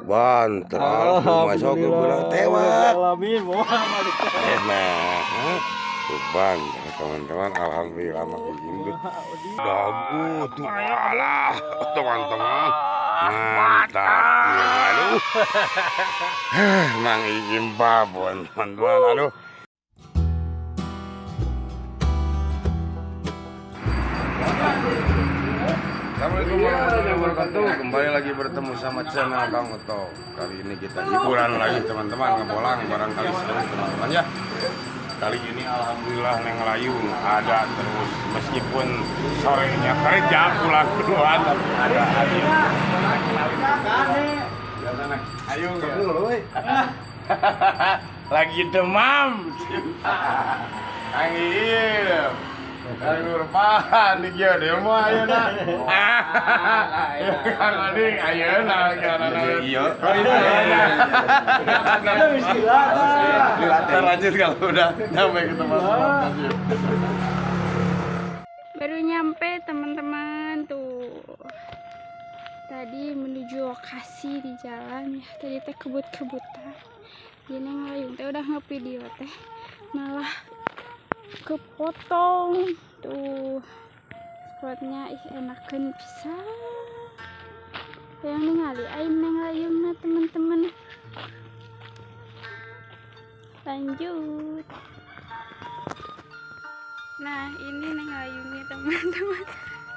Banter, masuk ke beunang tewak. Alamin, Enak. Tuh banter teman-teman, alhamdulillah makin gitu. Dagu tuh alah teman-teman. Mantap. Aduh. Mang Iim babon teman-teman. Aduh. Assalamualaikum warahmatullahi wabarakatuh. Kembali lagi bertemu sama channel Kang Otto. Kali ini kita hiburan lagi teman-teman, ngebolang barangkali seru teman-teman ya. Kali ini alhamdulillah Neng Layung ada terus, meskipun sorenya kerja pulang duluan tapi ada hadir. Ayo ya. Lagi demam. Kang Iim. Kang Nurpan di kieu deui mah ayeuna. Kang Ading ayeuna karena Iya. Kita lanjut kalau udah nyampe ke tempat spot. Baru nyampe teman-teman tuh. Tadi menuju lokasi di jalan ya. Tadi teh kebut-kebutan. Jadi Neng Layung teh udah ngevideo teh malah kepotong tuh spotnya. Ih, enakan pisan. Yang ningali aing Neng Layungna teman-teman. Lanjut. Nah, ini Neng Layungnya teman-teman.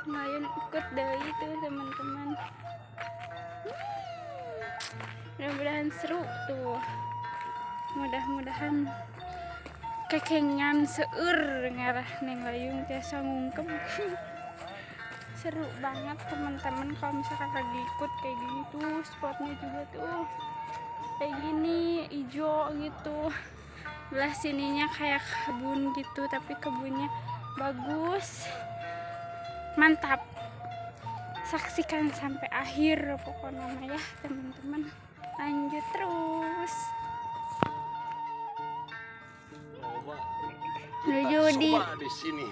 Neng Layung ikut deui tuh teman-teman. Mudah-mudahan seru tuh. Mudah-mudahan kekengan seueur ngarah Neng Layung tiasa ngungkep. Seru banget teman-teman kalau misalkan lagi ikut kayak gini tuh, spotnya juga tuh kayak gini hijau gitu. Belah sininya kayak kebun gitu, tapi kebunnya bagus. Mantap. Saksikan sampai akhir pokoknya mah ya teman-teman. Lanjut terus. Menuju di Coba di sini.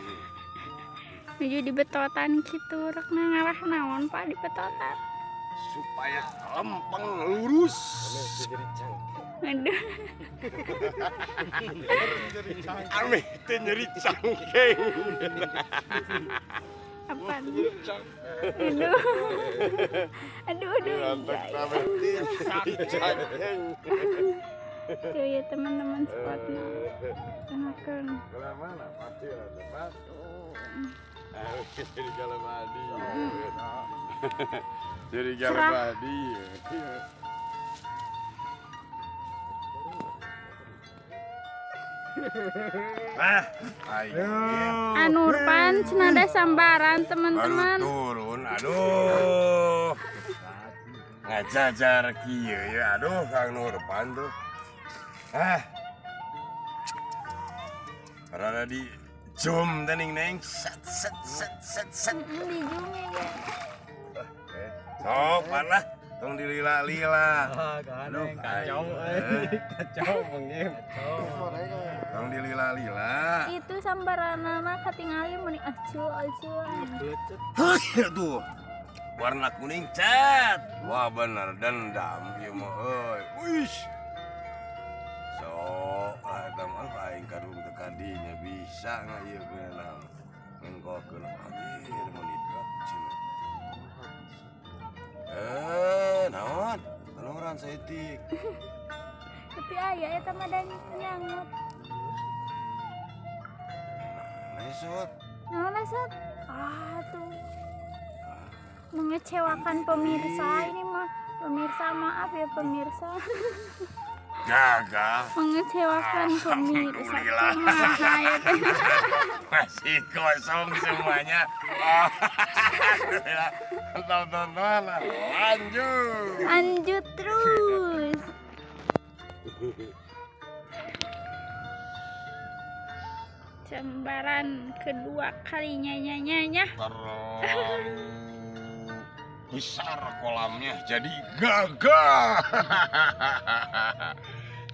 Menuju di betotan gitu, rek ngarah naon Pak di betotan? Supaya lempeng lurus. Aduh. Ameh teu nyeri cangkeng. Apa? Aduh. Aduh, aduh. Lantak Iya, iya. ameh teu nyeri cangkeng. Tuh ya teman-teman spotnya. Enakan. Belah mana pasti lah tempat. Jadi galabadi. Jadi galabadi. Ah, ayo. Anurpan cenah sambaran Baru teman-teman. turun, aduh. Ngajajar kieu ya, aduh Kang Nurpan tuh. Ah. Rada di zoom teh neng set set set set set. Di zoom ya, guys. Sok lah, tong dilila-lila. Aduh, kacau, kacau bengim. Tong dilila-lila. Itu sambaranana katingali meni acu acuan. Tuh. Warna kuning cat. Wah bener dendam ieu mah euy. Wih. Sok lah eta mah aing kadung teu kadinya bisa nggak ieu beunang. Ngengkokeun anjir menidrak cenah. Eh, naon? Teluran saeutik. Tapi aya eta mah dan nyangut. Lesot. Naon lesot? Ah tuh. Mengecewakan pemirsa ini mah. Pemirsa maaf ya pemirsa. Gagal. Mengecewakan pemirsa. Alhamdulillah. Kumaha ya teh. Masih kosong semuanya. Alhamdulillah. Teman-teman, lanjut. Lanjut terus. Sambaran kedua kalinya nyanya. Terlalu besar kolamnya jadi gagal.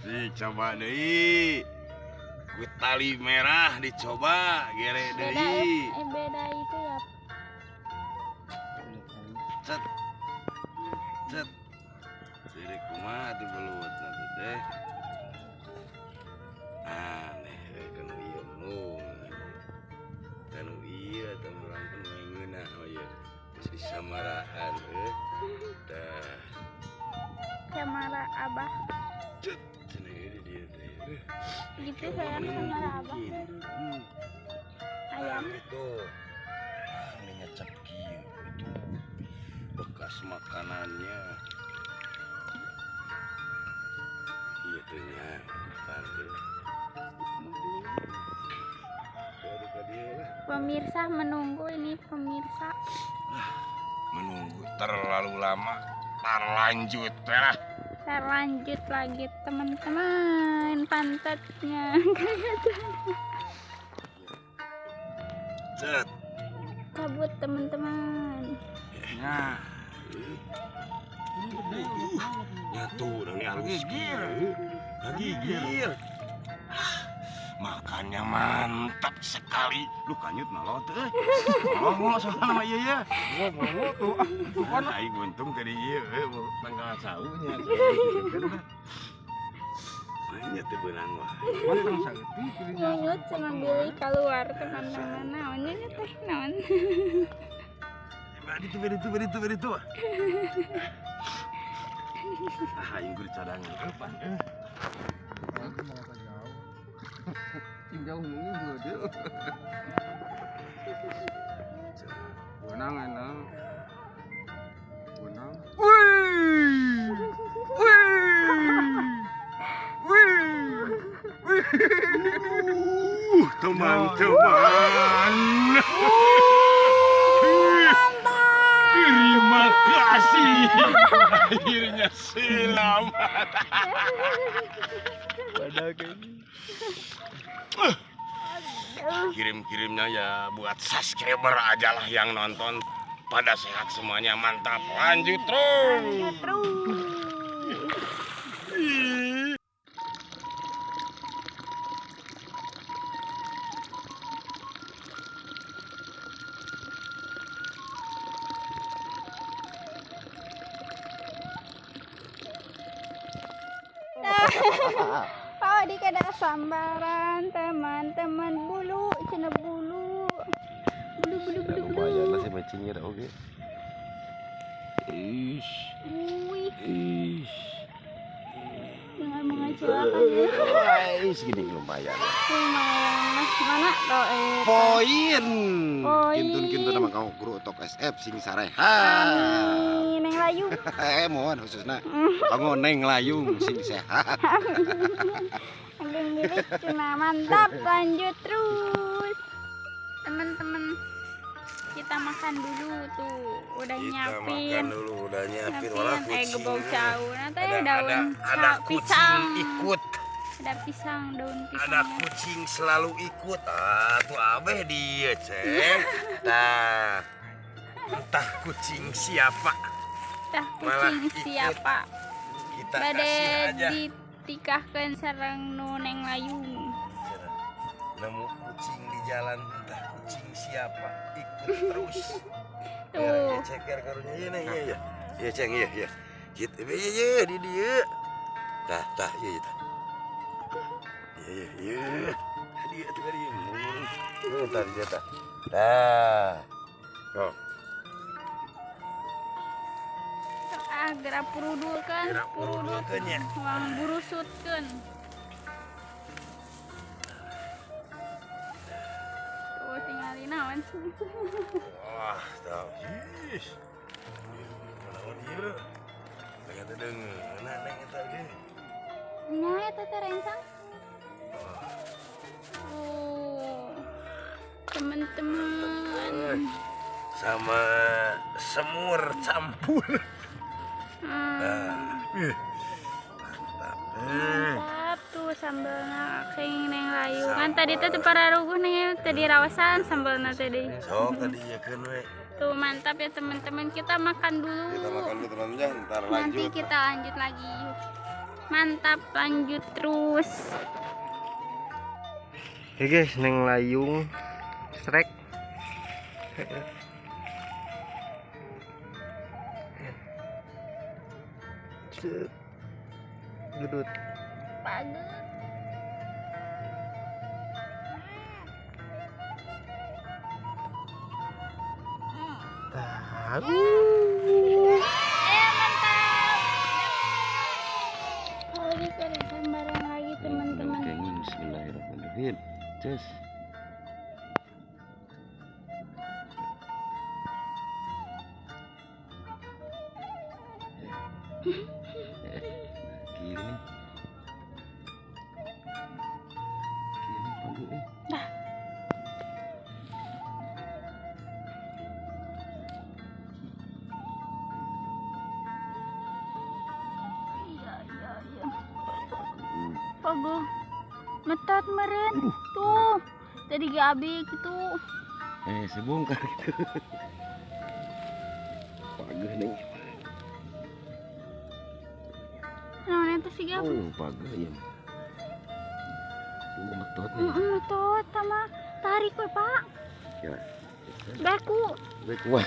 Dicoba deui. Ku tali merah dicoba gere Beda deui. Beda itu ya. Cet. Cet. tuh belut nanti teh. Aneh kanu ieu mung. Kanu ieu teh urang teh ngeunah mah ieu. Geus disamaraan euy. Tah. Samara abah. Cut cenah di dieu teh. Gitu sayang samara abah. Ayam itu. Ini ngecap kieu itu bekas makanannya. Iya tuh nya, panggil. Pemirsa menunggu ini pemirsa. Menunggu terlalu lama, terlanjut lah. Terlanjut lagi teman-teman pantatnya. Cet. Kabut teman-teman. Nah. Nyatu ini halus gigir. Makannya mantap sekali. Lu kanyut nalot euy. Ngomong soalna mah ieu ya. Ngomong tuh. Kan aing untung tadi ieu euy tanggal saunya. Nya teu beunang wae. Matang saeutik. Ngungut cenah bilih keluar teman-teman. Naonnya nya teh naon. Beri itu. Ah, aing kudu cadangan kapan euy. Jauh mungkin dia. Benang enak. Benang. Wih. Wih. Wih. Wih. Teman-teman. Terima kasih. Akhirnya selamat. Pada kayaknya. Kirim-kirimnya ya buat subscriber aja lah yang nonton. Pada sehat semuanya, mantap. Lanjut terus. Lanjut terus. Pak Odi kada sambaran teman-teman bulu cenah bulu. Bulu bulu bulu. Lumayan lah sih mancingnya dah oke. Ish. Wih. Ish. Dengan mengecewakan ya. Wih, segini lumayan. Lumayan. Mana tuh Poin. Kintun-kintun nama kau guru otok SF sing sarehat. Amin, neng layung. Mohon khususnya kamu neng layung sing sehat. Agung milik cuma mantap, lanjut terus. Teman-teman, kita makan dulu tuh. Udah kita nyiapin. Makan dulu, udah nyiapin. Walah kucing. Gebok cau. Nanti daun ada pisang ikut. Ada pisang, daun pisang. Ada kucing selalu ikut. Ah, tuh abeh dia, Ceng. Nah, entah kucing siapa. Entah kucing siapa. Kita bade kasih aja. Ditikahkan sareng nu neng layung. Nemu kucing di jalan, entah kucing siapa, ikut terus. Tuh. Ya, ceker karunya ieu neng, iya. Iya, Ceng, iya, iya. Gitu, iya, iya, di dieu. Tah, tah, iya, tah. Iya, iya. Dia tuh dia. Tah, dia tah. Tah. Tuh. Ah, gerak purudulkeun, purudulkeun nya. Uang burusutkeun. Tuh tingali naon. Wah, tah. Ih. Naon ieu? Pengen teh deungeunna neng eta ge. Nah, eta teh rencang. Oh, teman-teman sama semur campur. Nah, mantap. Mantap tuh sambalna keng neng layu. Kan tadi teh para ruguh neng tadi rawasan sambalna tadi. Sok tadi ieu we. Tuh mantap ya teman-teman, kita makan dulu. Kita makan dulu teman-teman, ntar lanjut. Nanti kita lanjut lagi. Mantap, lanjut terus. Oke guys, neng layung strek. Gedut. Pagut. Tahu. Mantap. Lagi ada sambaran lagi teman-teman. Bismillahirrahmanirrahim. Cus. Gini. Gini pagu eh. Dah. Iya. Pagu. Metot meren. Tuh. Tadi gabi gitu. Sebongkar gitu. Pagu nih. Nah, itu sih gak. Oh, pagu ya. Tuh metot nih. Metot sama tarik we, Pak. Ya. Beku. Beku.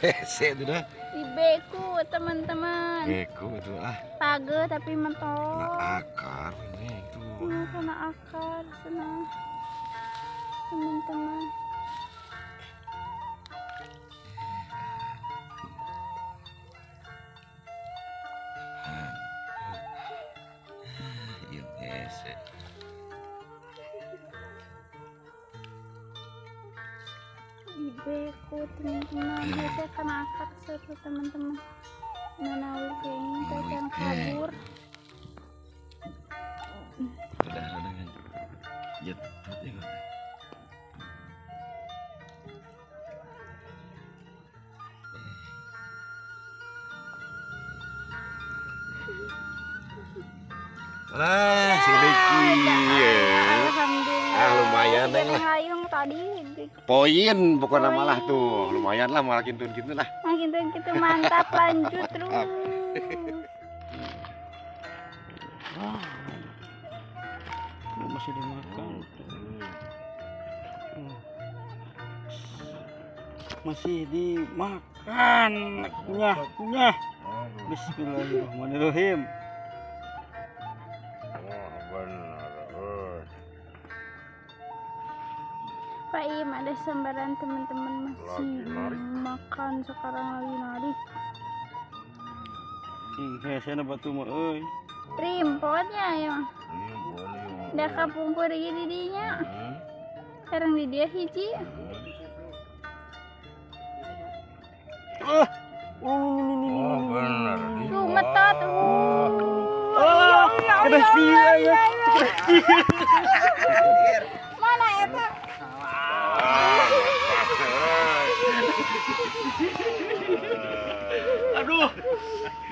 Hese itu dah. Di beku, teman-teman. Beku itu ah. Pagu tapi metot. Kena akar ini itu. Kena akar senang. Teman-teman. Di beko teman-teman, biasanya kena akar seru teman-teman. Menawi kayaknya kacang kabur. Udah dengan jet ya. Lah, sedikit. Alhamdulillah. Ah, lumayan neng lah. Layung tadi. Poin pokoknya malah tuh, lumayan lah malah kintun-kintun lah. Malah kintun-kintun mantap, lanjut terus. Wah. Masih dimakan. Masih dimakan. Kunyah, kunyah. Bismillahirrahmanirrahim. Pak Im, ada sambaran teman-teman masih makan sekarang lagi narik. Ih, saya batu mah euy. Rimpotnya ya. Da kapungkur ieu di dinya. Sekarang di dia hiji. Ah. Oh, benar. Tuh metot. Kada sia ya. Mana eta? Aduh.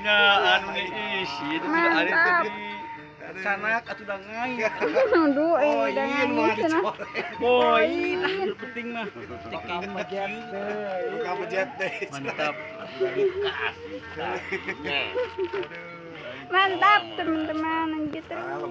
Nya anu nih isi itu tidak ada tadi. Sanak atuh da ngai. Aduh, da ngai cenah. Poin, penting mah. Tukang pejet deh. Mantap. Mantap teman-teman, lanjut terus.